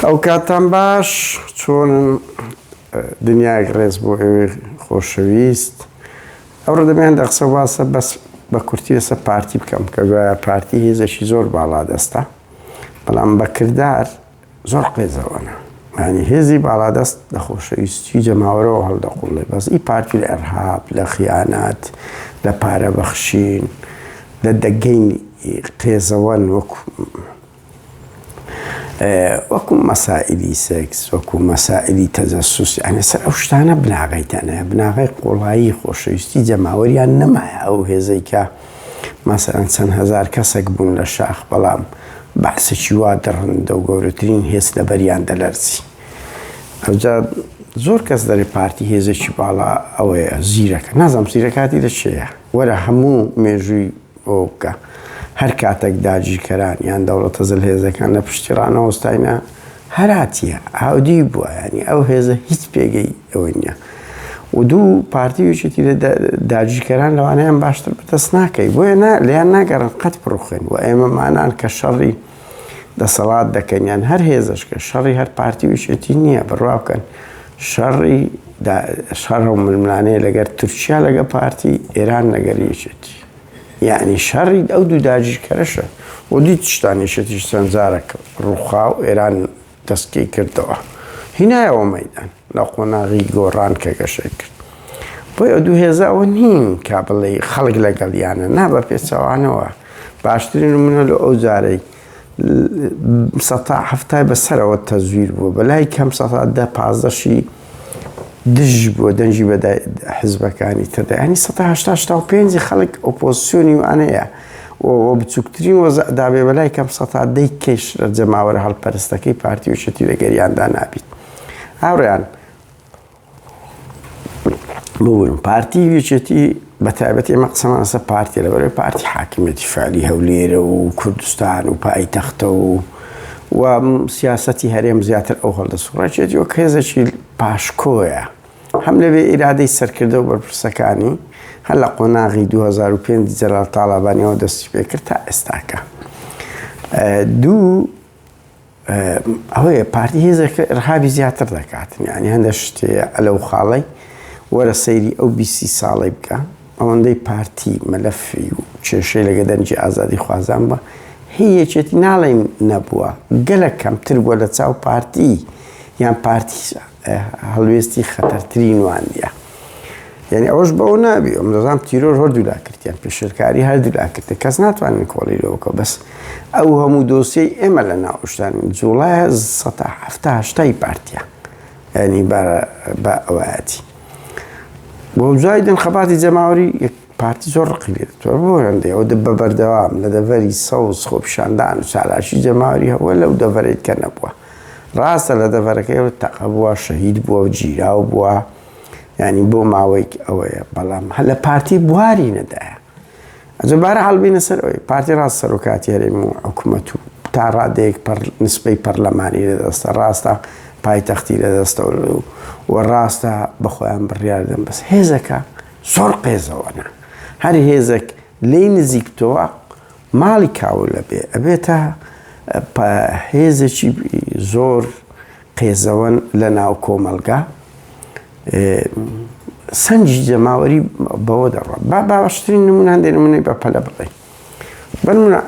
ئەو کاتتان باش چۆنن دنیایەک ڕێز بۆ ئێوەی خۆشەویست ئەوڕۆ دەبێ هەندە قسە واسە بەس بە کورتی لەسەر پارتی بکەم کە گوایە پارتی هێزێکی زۆر باڵا دەستە بەڵام بە کردار زۆر قێزەوەنە یانی هێزی باڵادەست لە خۆشەویستی جەماوەرەوە هەڵدەقوڵێ بەس ئی پارتی لە ئەرهاب لە خیانات لە پارە بەخشین لە دەگەین قێزەوەن وەکو وەکو مەسائلی سێکس وەکو مەسائلی تەجەسوس یعنی سەر ئەو شتانە بناغەی تەنەیە بناغەی قوڵایی خۆشەویستی جەماوەریان نەمایە ئەو هێزەی کە مەسەلەن چەند هەزار کەسێک بوون لە شاخ بەڵام بەعسێکی وا دڕندە و گەورەترین هێز لەبەریان دەلەرزی ئەوجا زۆر کەس دەرێ پارتی هێزێکی باڵا ئەوەیە زیرەکە نازانم زیرەکاتی لە چێیە وەرە هەموو مێژووی ئەوە بکە هەر کاتێک داگیرکەران یان دەوڵەتە زلهێزەکان لە پشتی ڕانەوەستاینە هەراتیە هاودی بووە ینی ئەو هێزە هیچ پێگەی ئەوە نییە و دوو پارتی یەکێتی لە داگیرکەران لەوانەیان باشتر بەدەست ناکەی بۆیە نا لێیان ناگەڕن قەت بڕوخێن و ئێمەمانان کە شەڕی دەسەڵات دەکەن یان هەر هێزش کە شەڕی هەر پارتی یەکێتی نییە بڕوا بکەن شەڕی شەڕ و ململانێ لەگەر تورکیا لەگە پارتی ئێران لەگەر یەکێتی یعنی شەڕی ئەو دوو داگیرکەرەشە و دیت شتان یەکێتیش چەند جارێک ڕووخا و ئێران دەستکەی کردەوە هینایەوە مەدان لە قۆناغی گۆڕان کە گەشەی کرد بۆیە ئەو دوو هێزە ئەوە نین کە بڵێ خەڵک لەگەڵیانە نا بە پێچەوانەوە باشترین نمونە لە ئەو جارەی سەتا هەفتای بەسەرەوە تەزویر بووە بەلای کەم سەتا دە پازدەشی دژ بووە دەنگی بە حزبەکانی تردا ینی سەتا هەشتا هەشتا و پێنجی خەڵک ئۆپۆزیسیۆنی وانەیە و بچووکترین وەزع دابێ بەلای کەم سەتا دەی کەش لە جەماوەرە هەڵپەرستەکەی پارتی و یەکێتی لەگەریاندا نابیت هاوڕێیان ببوون پارتی و یەکێتی بە تایبەتی ئێمە قسەمان لەسەر پارتی لەبەرەوەی پارتی حاکمیەتی فعلی هەولێرە و کوردستان و پایتەختە و و سیاسەتی هەرێم زیاتر ئەو هەڵدەسوڕێت وەک هێزێکی پاشکۆیە هەم لەبێ ئیرادەی سەرکردە و بەرپرسەکانی هەر لە قۆناغی 2005 جەلال تاڵەبانیەوە دەستی پێکرد تا ئێستاکە دوو ئەوەیە پارتی هێزێکە ئیرهابی زیاتر دەکات یعنی هەندە شتێ لەو خاڵەی وەرە سەیری ئەو بیسی ساڵەی بکە ئەوەندەی پارتی مەلەفی و کێشەی لەگە دەنگی ئازادی خوازان بە هی یەکێتی ناڵێن نەبووە گەلک کەمتر بووە لە چاو پارتی یان پارتی هەڵوێستی خەتەرتری نواندیە یعنی ئەوەش بەوە نابی ئەم دەزانام تیرۆر هەردوولا کردیان پێشێلکاری هەردوولا کردن کەس ناتوانن کۆڵی لەوەکە بەس ئەو هەموو دۆسیەی ئێمە لە ناوشتان جوڵایە سەتا هەفتا هەشتای پارتیە ینی بە ئەوایەتی بۆ جای دن خەباتی جەماوەری پارتی زۆر ڕقی لێ دەتوە بۆ هەندێ ئەو بە بەردەوام لە دەڤەری سەوز خۆپیشاندان و چالاکی جەماوەری هەبووە لەو دەڤەرێت کە نەبووە ڕاستە لە دەڤەرەکەی تەقە بووە شەهید بووە و گیراو بووە یعنی بۆ ماوەیەک ئەوەیە بەڵام هەر لە پارتی بواری نەدایە ئەجە بارە هەڵبینە سەر ئەوەی پارتی ڕاست سەرۆکاتی هەرێم و حکوومەت و تا ڕادەیەک پەر نسبەی پەرلەمانی لەدەستە ڕاستە پایتەختی لەدەستە و ڕاستە بەخۆیان بڕیاردەن بەس هێزەکە زۆر قێزەوەنە هەر هێزێک لێی نزیک تۆوە ماڵی کاولە بێ ئەبێتە هێزێکی زۆر قێزەوەن لە ناو کۆمەڵگا سەنجی جەماوەری بەوە دەڕوا با باشترین نمونە هەندێ نمونەی بە پەلە بڵێ بەنمونە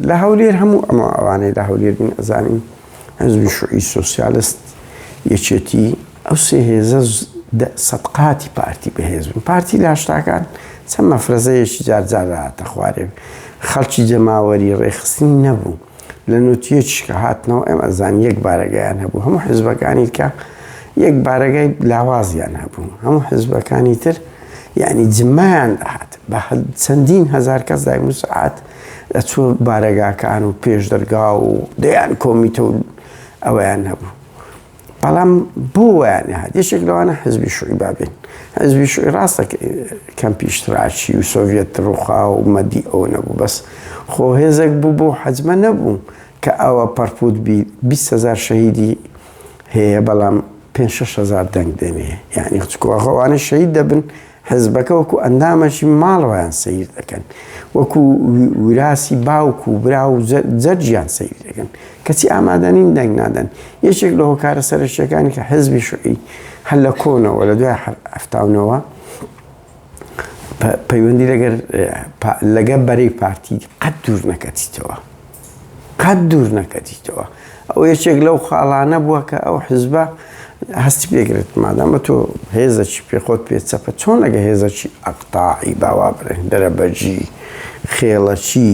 لە هەولێر هەموو ئەمە ئەوانەی لە هەولێر بین ئەزانین حزبی شوعی سۆسیالست یەکێتی ئەو سێ هێزە سەدقاتی پارتی بەهێز بوون پارتی لە هەشتاکان چەند مەفرەزەیەکی جارجار هاتە خوارێ خەڵکی جەماوەری ڕێکخستنی نەبوو لە نوتیەکیش کە هاتنەوە ئێمە ئەزان یەک بارەگایان هەبوو هەموو حزبەکانی کە یەک بارەگای لاوازیان هەبوو هەموو حزبەکانی تر یعنی جمایان دەهات بە چەندین هەزار کەس دای مسعات دەچوو بارەگاکان و پێش دەرگا و دەیان کۆمیتە و ئەوەیان هەبوو بەڵام بۆ وایان نەهات یەکێک لەوانە حزبی شوعی بابین حزبی شوعی ڕاستە کەمپی اشتراکی و سۆڤێت ڕوخا و مەدی ئەوە نەبوو بەس خۆ هێزێک بوو بۆ حەجمە نەبوو کە ئەوە پەرپوت بی 20 هزار شەهیدی هەیە بەڵام 5 هزار دەنگ دێنێ یعنی چکۆ ئەوانە شەهید دەبن. حزبەکە وەکو ئەندامەکی ماڵەوەیان سەیر دەکەن وەکو وراسی باوک و برا و جەرجیان سەیر دەکەن کەچی ئامادە نین دەنگ نادەن یەکێک لە هۆکارە سەرەکیەکانی کە حزبی شوعی هەر لە کۆنەوە لە دوای هەفتاونەوە پەیوەندی لەگەر لەگە بەرەی پارتی قەت دوور نەکەتیتەوە قەت دوور نەکەتیتەوە ئەو یەکێک لەو خاڵانە بووە کە ئەو حزبە هەستی پێگرت مادامە تۆ هێزەکی پێ خۆت پێ چەپە چۆن لەگە هێزەکی ئەقتاعی باوا بڵێن دەرەبەجی خێڵەکی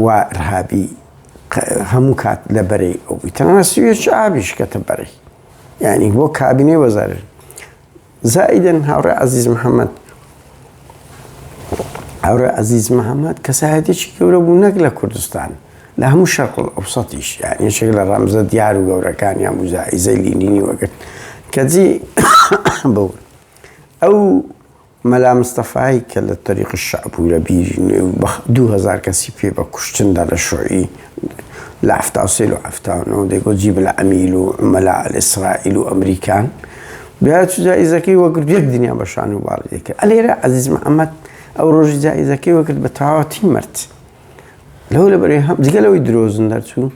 وا ئرهابی هەموو کات لە بەرەی ئەو بووی تەنانەت سوێکی ئابیش کەتە بەرەی یعنی بۆ کابینەی وەزارەت زائیدەن هاوڕێ عەزیز محەممەد هاوڕێ عەزیز محەممەد کەسایەتێکی گەورە بوو نەک لە کوردستان لە هەموو شەرق ئەوسەتیش یان یەکێک لە ڕەمزە دیار و گەورەکانیان بوو جائیزەی لینینی وەگرت کەجی بەور ئەو مەلا مستەفای کە لە تەریق شەعب و لە بیری نوێ و بە 2000 کەسی پێ بە کوشتن دا لە شوعی لە 73 و 79 دەیگۆ جیب العمیل و عملاء الاسرائیل و ئەمریکان دوای چو جائزەکەی وەگرت یەک دنیا بە شان و باڵی دەکرد ئەلێرە عەزیز محەممەد ئەو ڕۆژی جائزەکەی وەگرت بە تەواوەتی مرد لەو لەبەرەی هەم جگە لەوەی درۆزن دەرچوو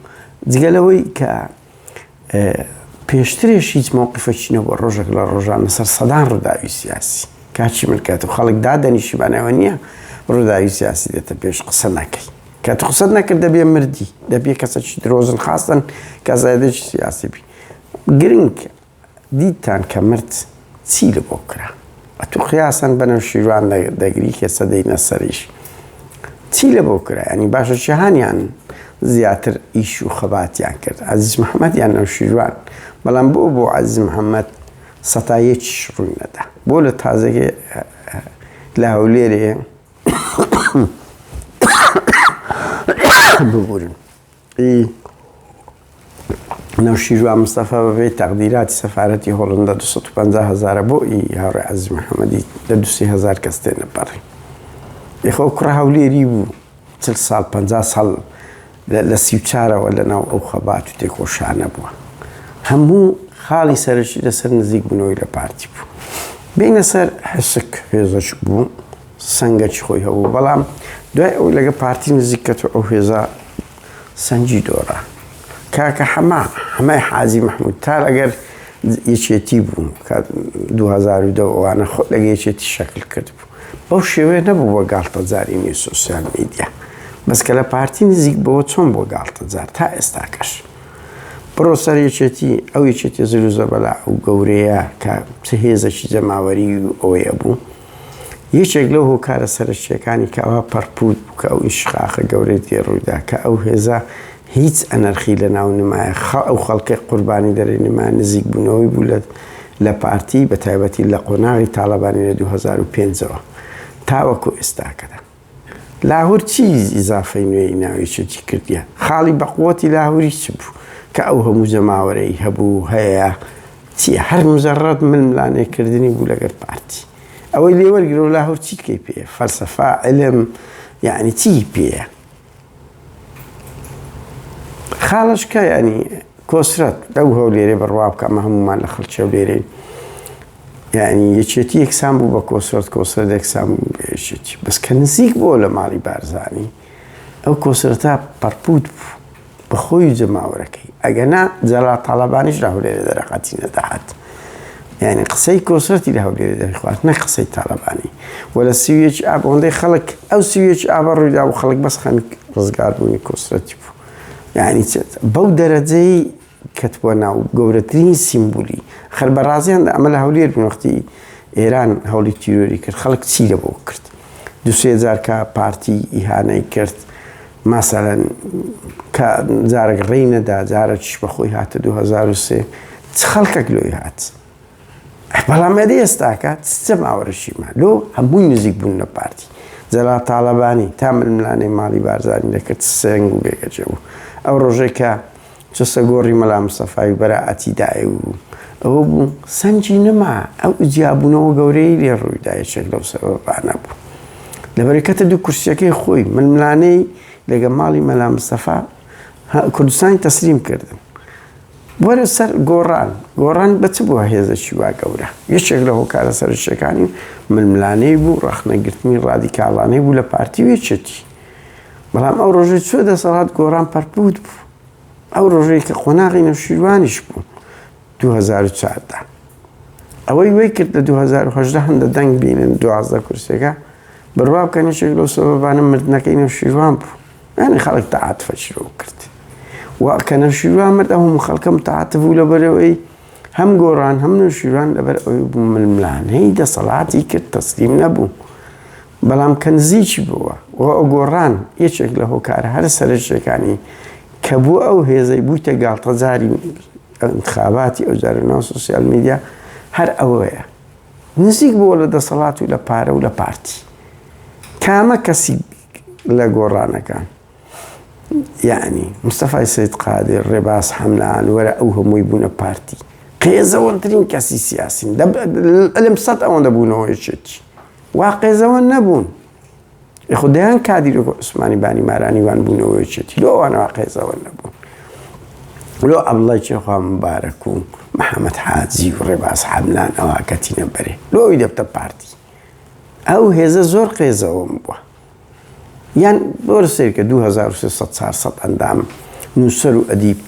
جگە لەوەی کە پێشترێش هیچ مەوقفێکی نەبووە ڕۆژێک لە ڕۆژان لەسەر سەدان ڕووداوی سیاسی کاچی من کات و خەڵک دادەنیشی بانەوە نییە ڕووداوی سیاسی دێتە پێش قسە ناکەی کە تو قسەت نەکرد دەبێ مردی دەبێ کەسێکی درۆزن خاستن کەسایەتێکی سیاسی بی گرنگ دیتتان کە مرد چی لە بۆ کرا؟ ئەتوو قیاسەن بە نەوشیروان دەگری کە سەدەی نەسەریش چی لە بۆ کرا؟ ینی باشە جیهانیان زیاتر ئیش و خەباتیان کرد عەزیز محەممەد یان نەوشیروان بەڵام بۆ بۆ عەزیز محەممەد سەتا یەکیش ڕووی نەدا بۆ لە تازەگەی لە هەولێرێ ببورن ی نەوشیروان مستەفا بە پێی تەقدیراتی سەفارەتی هۆڵندا 250 هەزارە بۆ ئی هاوڕێ عەزیز محەممەدی لە دوسێ هەزار کەس تێنەپەڕی. ئێخۆ کوڕە هەولێری بوو چل ساڵ 50 ساڵ لە سی و چارەوە لە ناو ئەو خەبات و تێکۆشانە بووە. هەموو خاڵی سەرەکی لەسەر نزیک بوونەوەی لە پارتی بوو. بینە سەر حسک هێزەش بوو سەنگەکی خۆی هەبوو بەڵام دوای ئەوەی لەگە پارتی نزیک کەتەوە ئەو هێزە سەنگی دۆڕا. کاکە حەمە، حەمەی حاجی مەحمود تا لەگەر یەکێتی بوو کە 2010 ئەوانە خۆ لەگە یەکێتی شەکل کرد بوو بەو شێوەیە نەبوو بۆ گاڵتەجاری نوێ سۆسیال میدیا بەس کە لە پارتی نزیک بەوە چۆن بۆ گاڵتەجار تا ئێستاکەش بڕۆ سەر یەکێتی ئەو یەکێتی زل و زەبەلا و گەورەیە کە چ هێزێکی جەماوەری و ئەوەیە بوو یەکێک لەو هۆکارە سەرەکییەکانی کە ئەوە پەڕپووت بوو کە ئەو ئینشقاقە گەورەی تێ ڕوویدا کە ئەو هێزە هیچ ئەنەرخی لە ناو نمایە خە ئەو خەڵکەی قوربانی دەرەی نمایە نزیک بوونەوەی بوو لە لە پارتی بە تایبەتی لە قۆناغی تاڵەبانی لە 2005 ەوە تاوەکو ئێستاکەدا. لاهور چی ئیزافەی نوێی ناو یەکێتی کردیە؟ خاڵی بەقوەتی لاهوری چ بوو کە ئەو هەموو جەماوەرەی هەبوو هەیە چیە؟ هەر مجەڕەد ململانێ کردنی بوو لەگەر پارتی. ئەوەی لێ وەرگرەوە لاهور چی کەی پێیە؟ فەلسەفە، علم، یعنی چی پێیە؟ خاڵش کە ینی کۆسرەت لەو هەولێرێ بڕوا بکە ئەمە هەمومان لە خەڵکی هەولێرین یعنی یەکێتی یەکسان بوو بە کۆسرەت کۆسرەت یەکسان بوو بە یەکێتی بەس کە نزیک بووە لە ماڵی بارزانی ئەو کۆسرەتە پەرپوت بوو بە خۆی و جەماوەرەکەی ئەگەنا جەلال تاڵەبانیش لە هەولێرێ دەرەقەتی نەدەهات یعنی قسەی کۆسرەتی لە هەولێرێ دەخوارد نەک قسەی تاڵەبانی و لە سیویەکی ئاب ئەوەندەی خەڵک ئەو سیویەکی ئابە ڕوویدا و خەڵک بەس خەمی ڕزگاربوونی کۆسرەتی بوو یعنی بەو دەرەجەی کەتبووە ناو گەورەترین سیمبولی خەر بە ڕازیان ئەمە لە هەولێر بوون وەختی ئێران هەوڵی تیرۆری کرد خەڵک چی لە بۆ کرد دوسێ جار کە پارتی ئیهانەی کرد مەسەلەن کە جارێک ڕێی نەدا جارێکیش بە خۆی هاتە 2003 چ خەڵکێک لۆی هات بەڵام ئەدی ئێستاکە چ جەماوەرەشی ما لۆ هەمووی نزیک بوون لە پارتی جەلال تاڵەبانی تا ململانێی ماڵی بارزانی دەکرد سنگ و بێگەجێ بوو ئەو ڕۆژێک کە چۆسە گۆڕی مەلا مستەفای و بەرائەتی دای و ئەوە بوو سەنگی نەما ئەو جیابوونەوە گەورەی لێ ڕوویدا یەکێک لەو سەبەبانە بوو لەبەرەی کەتە دوو کورسیەکەی خۆی ململانێی لەگە ماڵی مەلا مستەفا کوردستانی تەسلیم کردن. وەرە سەر گۆڕان، گۆڕان بە چ بووە هێزێکی وا گەورە؟ یەکێک لە هۆکارە سەرەکییەکانی ململانێی بوو، ڕەخنەگرتنی ڕادیکاڵانەی بوو لە پارتی و یەکێتی. بەڵام ئەو ڕۆژەی چووە دەسەڵات گۆڕان پەرپوت بوو. ئەو ڕۆژەی کە قۆناغی نەوشیروانیش بوو 2014 ئەوەی وەی کرد لە 2018 هەندە دەنگ بینن 12 کورسیەکە بڕوا بکەن یەکێک لەو سەبەبانە مردنەکەی نەوشیروان بوو. یانی خەڵک تەعاتفەکی لەو کرد و کە نەوشیروان مرد ئەو هەموو خەڵکە متعاتف بوو لەبەرەوەی هەم گۆڕان هەم نەوشیروان لەبەر ئەوەی بوو ململانێی دەسەڵاتی کرد تەسلیم نەبوو بەڵام کە نزیکی بووە و ئەو گۆڕان یەکێک لە هۆکارە هەرە سەرەکیەکانی کە بوو ئەو هێزەی بوویتە گاڵتەجاری انتخاباتی ئەو جارە ناو سوسیال میدیا هەر ئەوەیە نزیک بووە لە دەسەڵات و لە پارە و لە پارتی کامە کەسی لە گۆڕانەکان یعنی مستەفای سید قادر ڕێباز حەملان وەرە ئەو هەمووی بوونە پارتی قێزەوەنترین کەسی سیاسین لەم سەد ئەوەندە بوونەوە یەکێتی وا قێزەوە نەبوون خۆ دەیان کادیر وەکو عوسمانی بانی مارانی وان بوونەوە یەکێتی لۆ ئەوانەوە قێزەوە نەبوون لۆ عەبدوڵای چێخوا مبارەک و محەممەد حاجی و ڕێباز حەملان ئەوە کەتینە بەرێ لۆ ئەوی دەبتە پارتی ئەو هێزە زۆر قێزەوەم بووە یان بۆرە سەیرکە 2300 400 ئەندام نووسەر و ئەدیب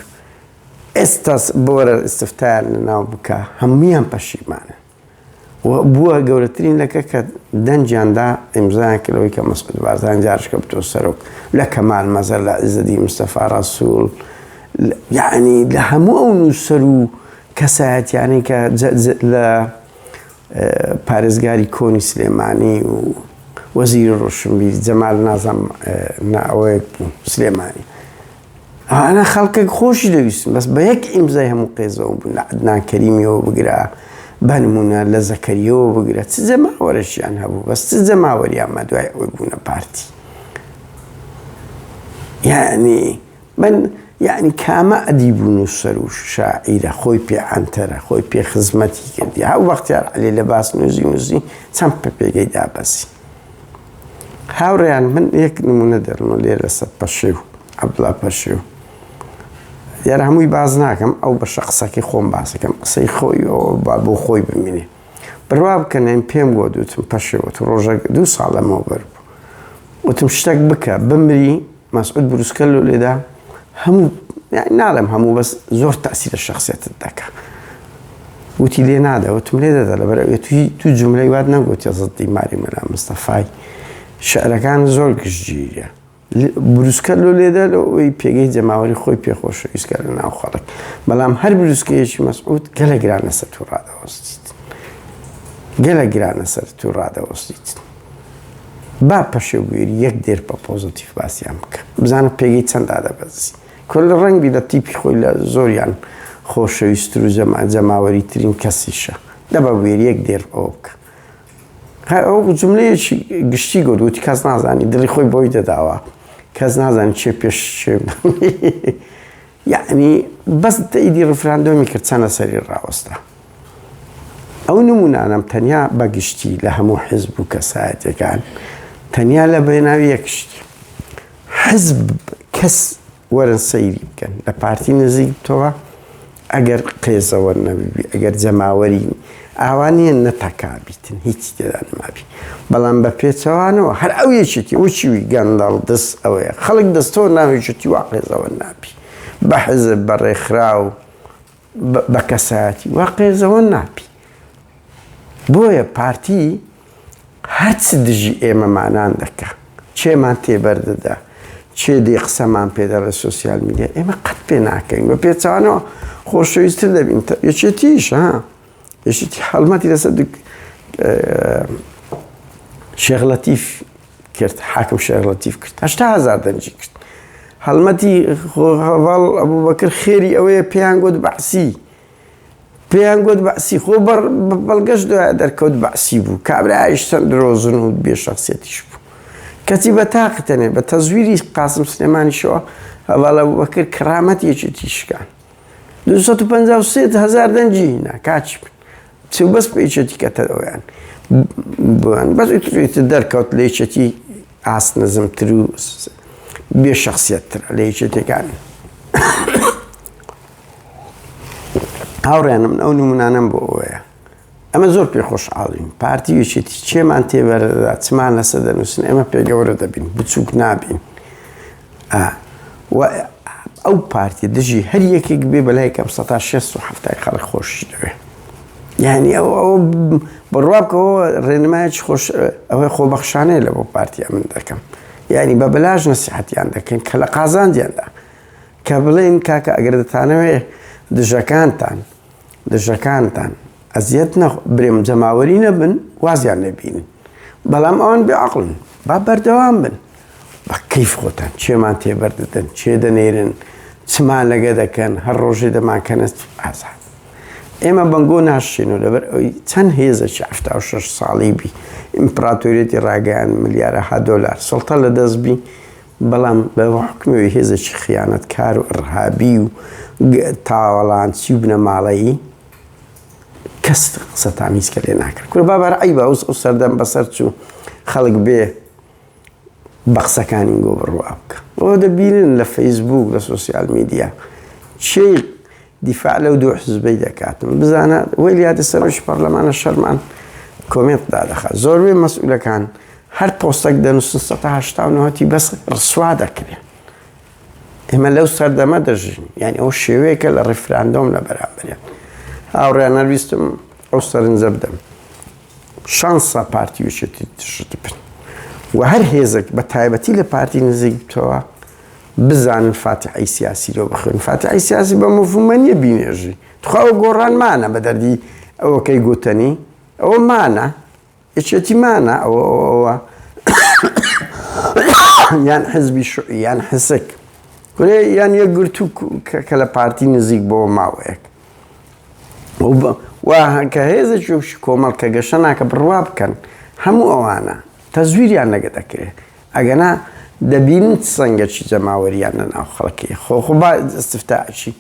ئێستا بۆرە ئیسفتایان لەناو بکە هەمویان پەشیمانن و بووە گەورەترین لەکە کە دەنگیاندا ئیمزایان کردەوەی کە مەسعود بارزان جارشکە بتۆ سەرۆک لە کەمال مەزەر لە عیزەدی مستەفا ڕەسوڵ یعنی لە هەموو ئەو نووسەر و کەسایەتیانەی کە لە پارێزگاری کۆنی سلێمانی و وەزیری ڕۆشنبیری جەمال نازم ناوەیەک بوو سلێمانی ئەوانە خەڵکێک خۆشی دەویستن بەس بە یەک ئیمزای هەموو قێزەوە بوون لە عەدنان کەریمیەوە بگرە بە نمونە لە زەکەریەوە بگرە چ جەماوەرەشیان هەبوو بەس چ جەماوەریان ما دوای ئەوەی بوونە پارتی یعنی من یەعنی کامە ئەدیب و نووسەر و شاعیرە خۆی پێ عەنتەرە خۆی پێ خزمەتی کردی هەو بەختیار عەلی لە باس نووزی نووسی چەند پێ پێگەی دابەزی هاوڕێیان من یەک نمونە دەرمە لێ لەسەر پەشێو عەبدوڵا پەشێو دیارە هەمووی باز ناکەم ئەو بەشە قسەکەی خۆم باسەکەم قسەی خۆی با بۆ خۆی بمینێ بڕوا بکەن پێم گۆت وتم پەشێوە تو ڕۆژە دوو ساڵ لەمەوبەر بوو وتم شتێک بکە بمری مەسعود بروسکە لۆ لێدا هەموو ناڵێم هەموو بەس زۆر تەسیر لە شخصیتت دەکا وتی لێ نادا وتم لێ دەدا لەبەر ئەوێ توی تو جملەی وات نەگوتیە زدی ماری مەلا مستەفای شعرەکان زۆر گشتگیرە بروسکە لۆ لێدا لۆ ئەوەی پێگەی جەماوەری خۆی پێخۆشەویستکە لە ناو خەڵک بەڵام هەر بروسکەیەکی مەسعود گەلە گران لەسەر تو ڕادەوەستیت گەلە گران لەسەر تو ڕادەوەستیت با پەشێو بوێری یەک دێر بە پۆزەتیڤ باسیان بکە بزانە پێگەی چەند دادەبەزی کۆ لە ڕەنگبی لە تیپی خۆی لە زۆریان خۆشەویستتر و جەما جەماوەری ترین کەسیشە دەبا بوێری یەک دێر ئەوە بکە هەر ئەو جملەیەکی گشتی گوت وتی کەس نازانی دڵی خۆی بۆی دەداوە کەس نازانی چێ پێش چێ یعنی بەس ئیدی ڕفراندۆمی کرد چەنە سەری ڕاوەستا ئەو نمونانەم تەنیا بە گشتی لە هەموو حزب و کەسایەتەکان تەنیا لە بێناوی یەک شت حزب کەس وەرن سەیری بکەن لە پارتی نزیک بتەوە ئەگەر قێزەوە نەبی ئەگەر جەماوەری ئاوا نییە نەتەکابیتن هیچی تێدا نەمابی بەڵام بە پێچەوانەوە هەر ئەو یەکێتی وچیوی گەندەڵ دەست ئەوەیە خەڵک دەستەوە ناوێکێتی وا قێزەوە نابی بە حزب بە ڕێکخراو بە کەسایەتی وا قێزەوە نابی بۆیە پارتی هەرچ دژی ئێمەمانان دەکا چێمان تێبەردەدا چێ دێ قسەمان پێ دەڵێ سۆسیال میدیا ئێمە قەت پێ ناکەین بە پێچانەوە خۆشەویستتر دەبین یەکێتیش ها یەکێتی هەڵمەتی لەسەر شێخ لەتیف کرد حاکم شێخ لەتیف کرد 80 هزار دەنگی کرد هەڵمەتی هەڤاڵ ئەبوبەکر خێری ئەوەیە پێیان گوت بەعسی پێیان گوت بەعسی خۆ بەڵگەش دوایە دەرکەوت بەعسی بوو کابرایش چەند درۆزن و بێ شخصیەتیش بوو کەچی بە تاقتەنێ بە تەزویری قاسم سلێمانیشەوە هەڤاڵ ئەبوبەکر کەرامەت یەکێتی شکان 253 هزار دەنگی هینا کاچی بن چ بەس بە یەکێتی کەتە ئەویان بووان بەس ئیتر دەرکەوت لە یەکێتی ئاست نزمتر و بێ شخصیەتتر لە یەکێتیەکان. هاوڕێیانم من ئەو نمونانەم بۆ ئەوەیە ئەمە زۆر پێ خۆشحاڵین پارتی یەکێتی چێمان تێبەردا چمان لەسەر دەنووسن ئێمە پێگەورە دەبین بچووک نابین و ئەو پارتی دژی هەر یەکێک بێ بەلای کەم سە شێست و هەفتای خەڵک خۆشی دەوێ یعنی ئەو ئەو بڕوا بکەوە ڕێنمایەکی خۆش ئەوەی خۆبەخشانەیە لە بۆ پارتی ئەمن دەکەم یعنی بە بەلاش نەسیحەتیان دەکەین کە لە قازانجیاندا کە بڵێن کاکە ئەگەر دەتانەوێ دژەکانتان دژەکانتان ئەزیەت نە برێم جەماوەری نەبن وازیان لێ بینن بەڵام ئەوان بێ عەقڵن با بەردەوام بن بە کەیف خۆتان چێمان تێبەر دەدەن چێ دەنێرن چمان لەگە دەکەن هەر ڕۆژێ دەمانکەنە ئازاد ئێمە بەنگۆ ناشین و لەبەر ئەوی چەند هێزێکی 76 ساڵی بی ئیمپراتۆریەتی ڕاگەیان ملیارەها دۆلار سڵتە لە دەست بی بەڵام بە حوکمی هێزێکی خیانەتکار و ئڕهابی و تاوەڵانچی و بنەماڵەیی کەس قسەتان هیچ کە لێ ناکرد کورە بابە هەر عەیبە ئەو سەردەم بەسەر چوو خەڵک بێ بە قسەکانی گۆ بڕوا بکە ئەوە دەبینن لە فەیسبوک لە سۆسیال میدیا چی دیفاع لەو دوو حزبەی دەکاتن بزانە وەیلیادە سەرۆکی پەرلەمانە شەرمان کۆمێنت دادەخات زۆربەی مەسئولەکان هەر پۆستەک دەنووسن 1970 بەس ڕسوا دەکرێن ئێمە لەو سەردەمە دەژین یعنی ئەو شێوەیەکە لە ڕیفراندۆم لە بەرامبەریان هاوڕێیان هەرویستم ئەو سەرنجە بدەم شانسە پارتی وچێتی دژت بن و هەر هێزێک بە تایبەتی لە پارتی نزیک بتەوە بزانن فاتیحەی سیاسی لۆ بخوێن فاتیحەی سیاسی بە مفهومە نییە بینێژی تخوا ئەو گۆڕان مانە بە دەردی ئەوەکەی گوتەنی ئەوە مانە یەکێتی مانە ئەوە ئەوە یان حزبی شوعی یان حسک کورێ یان یەکگرتوو کە لە پارتی نزیک بۆ ماوەیەک و کە هێزێکی کۆمەڵ کە گەشە ناکە بڕوا بکەن هەموو ئەوانە تەزویریان لەگە دەکرێت ئەگەنا دەبینن چ سەنگەکی جەماوەریان لە ناو خەڵکی خۆ خۆ با ئیستفتاعەکی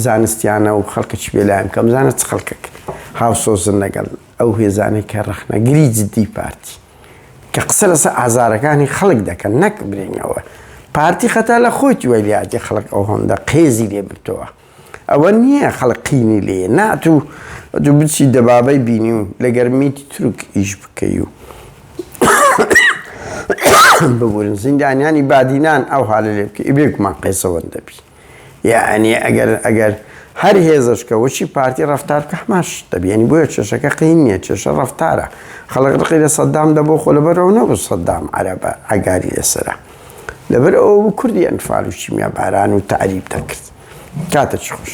زانستیانە و خەڵکەکی بێلایەن بکەم بزانە چ خەڵکێک هاوسۆزن لەگەڵ ئەو هێزانەی کە ڕەخنەگری جدی پارتی کە قسە لەسەر ئازارەکانی خەڵک دەکەن نەک برینەوە پارتی خەتا لە خۆی وەلیاتی خەڵک ئەو هۆندە قێزی لێ بتەوە ئەوە نییە خەڵک قینی لێیە نا تو تو بچی دەبابەی بینی و لە گەرمیتی تورک ئیش بکەی و ببورن زیندانیانی بادینان ئەو حالە لێ بکەی بێگومان قێزەوەن دەبی یعنی ئەگەر ئەگەر هەر هێزش کە وەچی پارتی ڕفتار بکە هەماش دەبی یعنی بۆیە کێشەکە قین نییە کێشە ڕفتارە خەڵک ڕقی لە سەدام دەبۆ خۆ لەبەرەوە نەبوو سەدام عەرەبە عەگاری لەسەرە لەبەر ئەوە بوو کوردی ئەنفال و کیمیاباران و تەعریب دەکرد. کاتێکی خۆش.